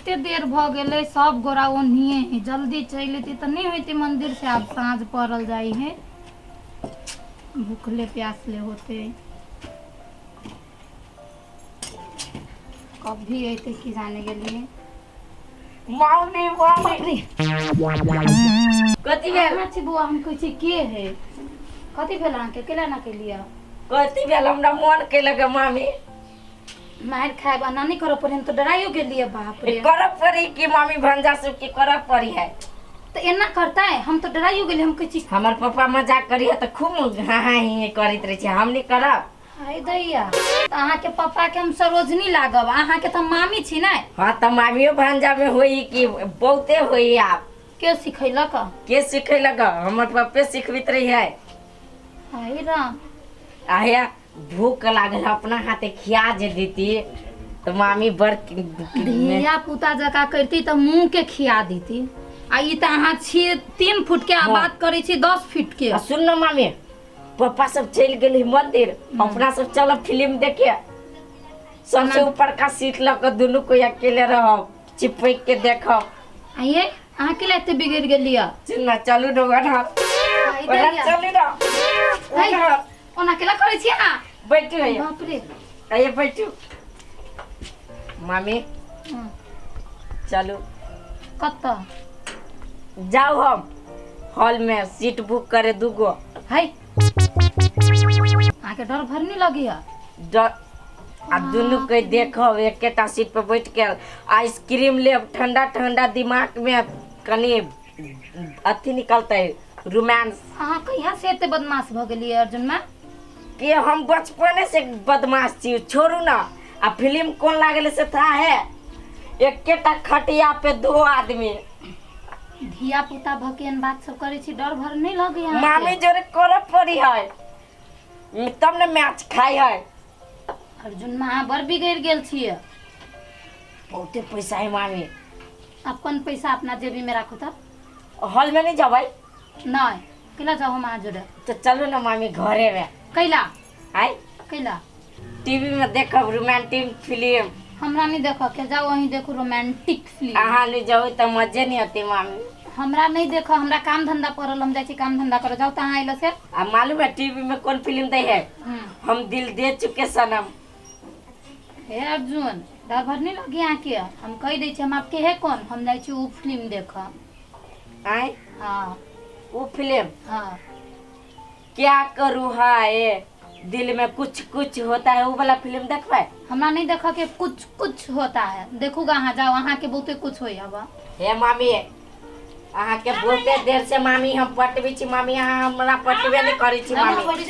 कते देर भऽ गेलै सब गोरा ओन्हिए है जल्दी चलि अयती तऽ नहि होइतै मंदिर से आब साँझ पड़ल जाइ है भूखले प्यासले होते कभी अयतै की जाने गेलियै मम्मी मम्मी कथी भेल कहाँ छी बौआ हम कहै छी के है कथी भेल अहाँके केला ना केलियै कथी भेल हमरा मोन केलक मामी मारि खायब एना नहि करऽ पड़े हम तऽ डराइयो गेलियै बाप रे करऽ पड़ी कि मामी भंजा सब के करऽ पड़ी है तऽ एना करतै हम तऽ डराइयो गेलियै हम कहै छी हमर पप्पा मजाक करी है तऽ खूब हाँ हाँ ही ही करैत रहै छै हम नहि करब हाय दैया तऽ अहाँके पप्पा के हम सरोजनी लागब अहाँके तऽ हम मामी छी ने हाँ तऽ मामियो भांजा में होई कि बहुते होई आब के सिखैलक के सिखेलक हमर पप्पे सिखबैत रही है हाय राम आया भूख लागल अपना हाथे खिया जे देती तऽ मामी बड़ धिया पुता जकाँ करती तऽ मुँह के खिया देती आ ई तऽ अहाँ छी 3 फुट के आ हाँ। बात करै छी 10 फीट के आ सुन न मामी पप्पा सब चलि गेलै मंदिर अपना सब चलब फिल्म देखे सबसे ऊपर का सीट लऽ कऽ दुनू कोई अकेले रहब चिपक के देखब आ ये अहाँ के एते बिगड़ गेलियै सुन न चलू न ओना हाय ओना दैया। चलू न हाय। ओना ओना केला करै छी अहाँ बैठू हैया बाप रे हैया बैठू मामी हँ, चलू कतऽ जाउ हम हॉल में सीट बुक करे दूगो है अहाँके डर भर नहीं लगैया डर आ दुनू के देखब एकेटा सीट पर बैठ के आइसक्रीम लेब ठंडा ठंडा दिमाग में कनि अथी निकलतै रोमांस अहाँ कहिया से एते बदमाश भऽ गेलियै अर्जुन माँ के हम बचपने से बदमाश छी छोड़ू ना आ फिल्म कोन लागल से था है एकेटा खटिया पे दो आदमी धिया पुता भऽ के एहन बात सब करै छी डर भर नहीं लगैया अहाँके? मामी जोरे करे पड़ी है तब ने मैच खाई है अर्जुन माँ अहाँ बड़ बिगड़ि गेल छियै बहुते पैसा है मामी अपन पैसा अपना जेबी में राखू तऽ हॉल में नहीं जबै नहीं कैला जाओ हम अहाँ जोड़े तो चलू ना मामी घरे में कैला आय कैला टीवी में देखब रोमांटिक फिल्म हमरा नहीं देखऽ के जाओ वहीं देखू रोमांटिक फिल्म अहाँ नहीं जाओ तो मजे नहीं आती मामी हमरा नहीं देखऽ हमरा काम धंधा पड़ल हम जाइ छी काम धंधा करऽ जाउ तऽ अहाँ अयलो से आ मालूम है टीवी में कौन फिल्म दे है हम दिल दे चुके सनम हे अर्जुन डर भर नहीं लगी अहाँके हम कहि दै छी हम आपके है कौन हम जाइ छी ओ फिल्म देखऽ आय हाँ वो फिल्म हाँ क्या करूँ हाय दिल में कुछ कुछ होता है वो वाला फिल्म देखबै हमरा नहीं देखऽ के कुछ कुछ होता है देखूगा अहाँ जाओ अहाँके बहुते कुछ होई अब हे मामी अहाँके बहुते देर से मामी हम पटबै छी मामी अहाँ हमरा पटबे नहि करै छी मामी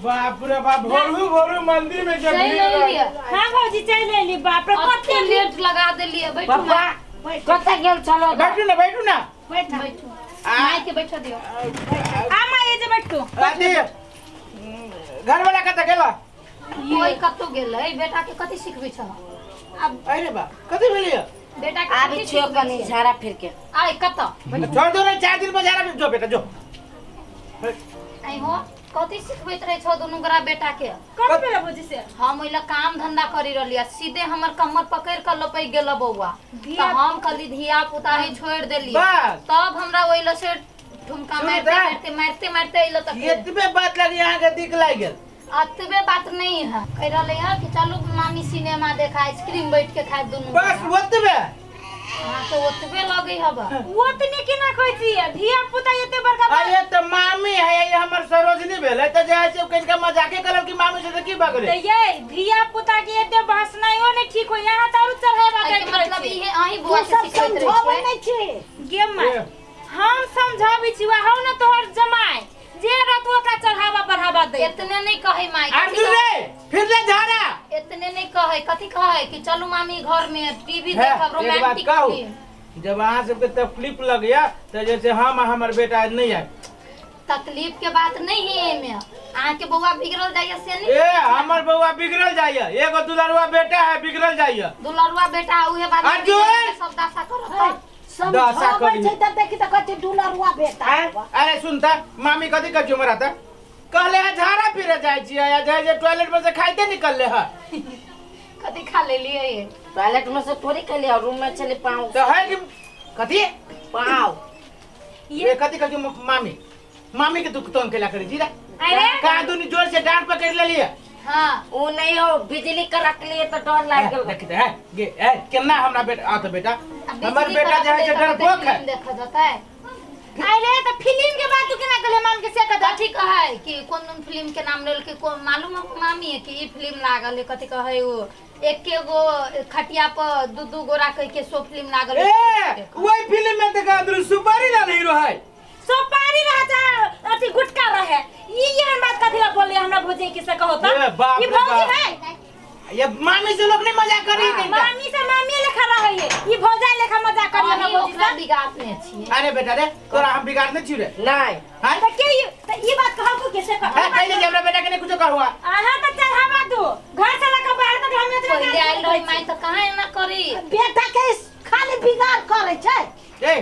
बाप रे बाप भोरू भोरू मंदिर में के चलि भीड़ रहे। एलियै हाँ भौजी चलि एली बाप रे कते लेट लगा देलियै बैठू पप्पा कतऽ गेल छलो बैठू ना बैठू ना बैठ बैठू माय के बैठा दियौ आ माँ ये जे बैठू अथी घर वाला कतऽ गेला कोई कतौ गेलै बेटा के कथी सिखबै छह आब अरे बा कथी भेलियै बेटा के आबी कथी छियो सिखबै कनि छियै? झाड़ा फिर के आय कतऽ छोड़ दो रे 4 दिन पर झाड़ा जो बेटा जो आइ हो कथी सिखबैत रहै छौ दुनू गोरा बेटा के कथी भेलै भौजी से हम ओहि लए काम धंधा करी रहलियै सीधे हमर कमर पकड़ि कऽ लपकि गेल बौआ तऽ हम कहली धिया पुता है छोड़ि देलियै बस तब हमरा ओहि लए से ठुमका सुनू मारिते तऽ। मारिते मारिते मारिते अइलो तक एतबे बात लगी अहाँके दिक लागि गेल अतबे बात नहीं है कह रहले है कि चलू मामी सिनेमा देखा आइसक्रीम बैठ के खाए दुनू बस ओतबे हाँ तो ओतबे लगे हबा ओतने केना कहै छियै धिया पुता एते बड़का बात अरे तऽ मामी है ये हमर सरोजनी भेलै तऽ जे है से कनिका मजाके करब कि मामी से तऽ की भऽ गेलै तऽ ये धिया पुता के एते बहसनाइयो नहि ठीक होय यहाँ तऽ आरो चढ़ेबा एहिके करैत मतलब रहै इहे अहीं बुआ के सिखबैत रहै समझाबै छियै नहि छी गे माय हम समझाबै छी वहाँ ने तोहर जमाय जे रहत ओकरा चढ़ावा बढ़ावा दे एतने नहीं कहे माई कथी अर्जुन रे फिर ले झाड़ा एतने नहीं कहे कथी कहे कि चलू मामी घर में टीवी है, देखब एक बात रोमांटिक कहू फिल्म जब अहाँ सबके तकलीफ लगैया तऽ जैसे हम आ हमर बेटा नहीं आए तकलीफ के बात नहीं है एमे अहाँ के बौआ बिगड़ल जाइए से नहीं ए हमर बौआ बिगड़ल जाइया एगो दुलरुआ बेटा है बिगड़ल जाइया दुलरुआ बेटा उहे बात में अर्जुन! बिगड़ल के सब दशा करत दशा समझाबै करी। छै तऽ देखी तऽ कहै छै दुलरुआ बेटा आँय? अरे सुनता मामी कथी कहै छै हमरा तऽ कहले है झाड़ा फिरे जाइ छियै आ जाइ जे टॉयलेट पर से खाइते निकलले है कथी खा लेलियै ये टॉयलेट में से थोड़ी खेलिए और रूम में चले पाँव। तो है कि कथी पाँव ये कथी कथी मामी मामी के दुख तंग केला करी जी रे। अरे का दुनी जोर से डांट पकड़ लेलिए। हाँ ओ नहीं हो बिजली करक लिए तो डर लाग गेल। देखते है गे ए केना हमरा बेटा आ तो बेटा हमर बेटा जे है से डरपोक है। देखा जाता है। अरे तो फिल्म के बात तू केना कहले माम के से कथा कथी कहै कि कोन कोन फिल्म के नाम लेल के कोन मालूम है मामी है कि ई फिल्म लागल है कथी कहै ओ एके गो खटिया पर दू दू गोरा कह के सो फिल्म लागल है। ए वही फिल्म में देखा अंदर सुपारी लाल हीरो है। सुपारी रह जा अथी गुटका रहे ई एहन बात कथी ला बोलले हमरा भौजी के से कहो त ए बाप ई रे भौजी बाप। है ये मामी से लोग नहीं मजाक करी कहीं का। मामी से मामी लेखा रहे है ई भौजाई लेखा मजाक करी हमरा अहीं भौजी ओकरा से। बिगाड़ने छियै। अरे बेटा रे तोरा हम बिगाड़ने छी रे। नहीं हां त के ई त ई बात कहल को कैसे कह है कहिले जे हमरा बेटा के नहीं कुछो कहवा। अहाँ त चढ़ावा दो घर से लके बाहर तक हम इतना पहिले आयल रही माई त कहाँ एना करी। बेटा के खाली बिगाड़ करे छै। ए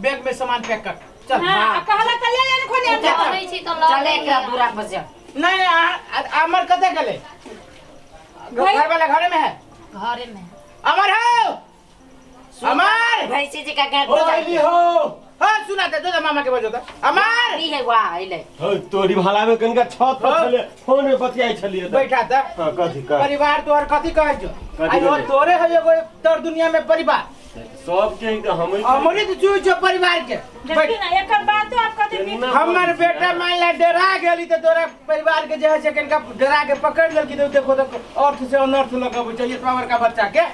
बैग में सामान पैक कर चल। हां कहला त ले ले खोने हम करै छी त लऽ चले के दूरा पर से। नहीं नहीं अमर कते गेले? घर वाला घरे में है। घरे में अमर हो अमर भैंसी जी का घर ओ अइली हो। हां सुना दे दो मामा के बजो त अमर ई है वाह अइले। हो तोरी भाला में कनका छत पर छले फोन में बतियाई छलिए त बैठा त। हां कथी कह परिवार तोहर कथी कहै छौ? कथी आई कहै? तोरे है एगो तर दुनिया में परिवार सब के हम अमृत चुई छौ परिवार के। देखी ना एकर बात तो आप कथी केना हमर बेटा मान ला डरा गेली त तोरा परिवार के जे है से कनका डरा के पकड़ लेलकी त देखो त अर्थ से अनर्थ लगबै छै इतना बड़का बच्चा के।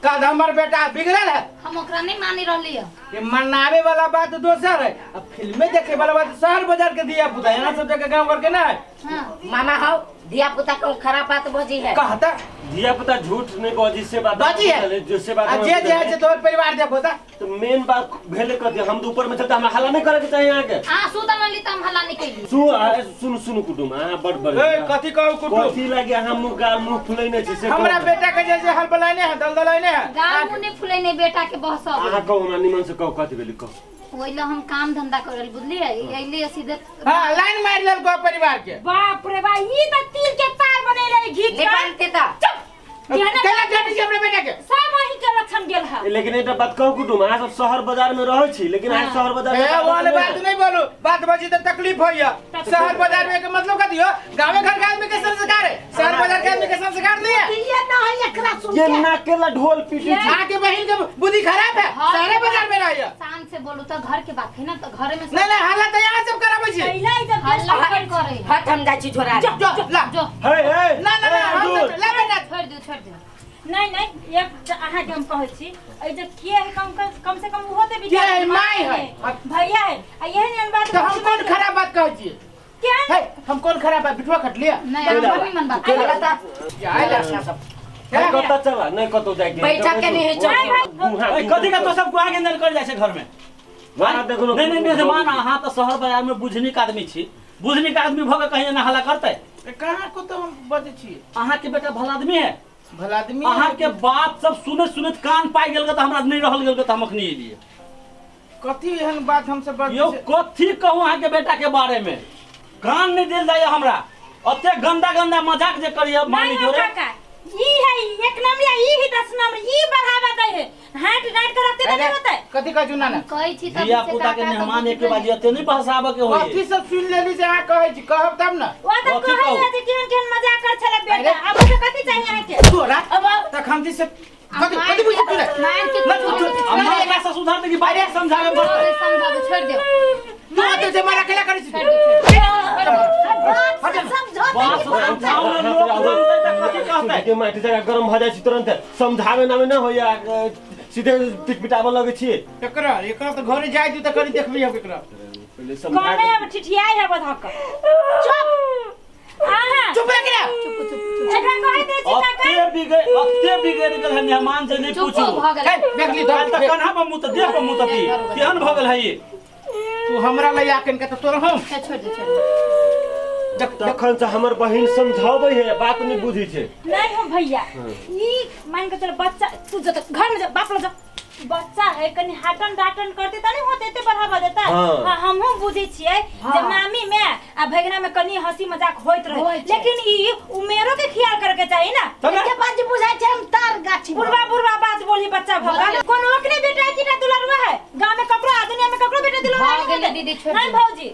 कल हमर बेटा बिगड़ल है। हम ओकरा नहीं मानी रहली है। ये मनावे वाला बात दोसर है अब फिल्में देखे वाला बात शहर बाजार के दिया पुता यहाँ सब जगह गांव घर के ना है। हाँ मामा हो धिया पुता को खराब बात बजी है। कहता धिया पुता झूठ नहीं बजी से बात बाजी है जो से बात आ जे जे है से तोहर परिवार देखो ता तो मेन बात भेले कथी हम तो ऊपर में चलता हमरा हल्ला नहीं करे के चाहिए यहाँ के। हां सुतल रहली त हम हल्ला नहीं कैली। सुन सुन कुटुम हां बड़ बड़ ए कथी कहू कुटुम कथी लागे हम मुंह गाल मुंह फुलैने छी से हमरा बेटा के जैसे हल बलाने है दलदलाने है गाल मुंह नहीं फुलैने बेटा के बहसब। अहाँ कहू हमरा निमन से कहू कथी भेली कहू। ओइला हम काम धंधा करल बुझलिए अइले सीधे। हां लाइन मार लेलको परिवार के। बाप रे बा ई त तिल के तार बनेले घी ले बनते त चुप केला डांटी छी हमरा बेटा के सब वही के लक्षण गेल है। लेकिन एकटा बात कहू कुटुम अहाँ सब शहर बाजार में रहै छी लेकिन अहाँ शहर बाजार में ए वाले बात नहीं बोलू बात बजी त तकलीफ होइया। शहर बाजार में के मतलब कथी हो? गांवे घर के आदमी के संस्कार है शहर बाजार के आदमी के संस्कार नहीं है। ये ना है एकरा सुन ये के ना केला ढोल पीटी छी। आके बहन के बुद्धि खराब है शहर बाजार में रहैया। शान से बोलू त घर के बात है ना त घरे में नहीं नहीं हालत यहाँ सब कराबै छी। पहला ई जब हल्ला करे हट हम जाइ छी झोरा जो जो ला जो हे हे ना ना ना हम सब ला बेटा छोड़ दियो छोड़ दियो। नहीं नहीं एक अहाँ के हम कहै छी ए जे के है कम कम से कम उहो ते के है माई है भैया है आ एहन एहन बात तो हम कौन खराब बात कहै छी? के हे हम कौन खराब बात बिठुआ खट लिया नहीं हम नहीं मन बात नहीं कत चला नहीं कतो जाय के बैठक के नहीं चल कथी का तो सब कुआ के कर जाय छै घर में वहाँ देखो नहीं नहीं नहीं मान अहाँ तो शहर बाजार में बुझनी के आदमी छी बुझनी के आदमी भऽ के कहीं ना हल्ला करतै। कहाँ को तो हम बजै छी? अहाँ के बेटा भला आदमी है। भला आदमी अहाँ के बात सब सुनैत सुनैत कान पाइ गेल त हमरा नहीं रहल गेल त हम अखनी एलियै। कथी एहन बात हमसे यौ कथी कहू अहाँ के बेटा के बारे में कान नहीं देल जाइए हमरा अते गंदा गंदा मजाक जे करिए मामी जोरे। ई है एक नंबर या ई ही 10 नंबर ई बढ़ावा दे है हाथ डांट के रखते नहीं होते कथी कहू नाना कहै छी त धिया पुता के मेहमान एक बाजी अते नहीं बहसाबे के होई। कथी सब सुन लेली जे अहाँ कहै छी कहब तब ना ओ त कहै है जे केहन केहन मजाक कर छले बेटा अब ओके कथी चाहिए अहाँ के तोरा तखन से कथी कथी बुझी तू रे मान के अम्मा एकरा से सुधार दे कि बारे समझावे पड़तै। समझावे छोड़ दे तू अते जे मारा खेला करै छी। माटी जगह गरम भऽ जाइ छै तुरंत समझावे नामे न होइया सीधे पिटपिटाबऽ लगै छी। एकरा एकरा तऽ घरे जाइ दियौ तऽ कनि देखबै हम एकरा पहिले समझा कने अब ठिठियाई है बधक चुप हां चुप रह गिरा चुप चुप एकरा कहै दे छी काका अते बिगड़ गेल है मेहमान से नहीं चुप पूछू भऽ गेल देख ली त कन्हा पर मुँह त देह पर मुँह त केहन भऽ गेल है ई तू हमरा लैया कनका त तोर हम छोड़ दे छोड़ दे। तखन से हमर बहिन समझाबै है बात नहीं बुझै छै। नहीं हो भैया ई मान के चल बच्चा तू जो घर में जा बाप ल जा बच्चा है कनी हाटन डाटन करते त नहीं होते एते बढ़ावा देता। हां हमहु बुझै छियै जे मामी में आ भगना में कनी हंसी मजाक होइत रहे लेकिन ई उमेरो के ख्याल करे के चाही ना। के बात बुझाय छै हम तार गाछी बुढ़वा बुढ़ छोड़ नहीं दियौ। भौजी,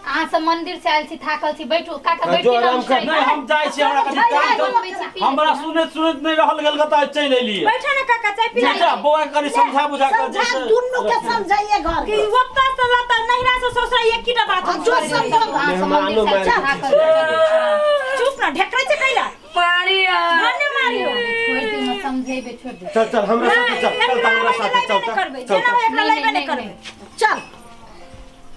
अहाँ सब मंदिर से आयल छी, थाकल छी, बैठू काका। हाँ, बैठी जो ना। आराम कर। नहीं, हम जाइ छी, हमरा कनि काम छै। हमरा सुनैत सुनैत नहि रहल गेल तऽ चलि एलियै। बैठो ना काका, चाय पी। बेटा, बौआ के कनि समझा बुझा कर समझा जैसे दुनू के समझाइए घर कि ओत्ता से लता नहिरा से ससुरा एक ही टा बात हाँ, हो। जो समझो। अहाँ सब मंदिर से आयल छी, थाकल छी। चुप ना, ढेकरै छै कैला? मारिया। धन्य मारियो। छोड़ दियौ ना, समझेबै, छोड़ दियौ। चल चल, हमरा साथे चल, चल त हमरा साथे चल करबै त, चल जेना त। हो, एकरा नहीं, लैबे नहीं, नहि करबै। चल।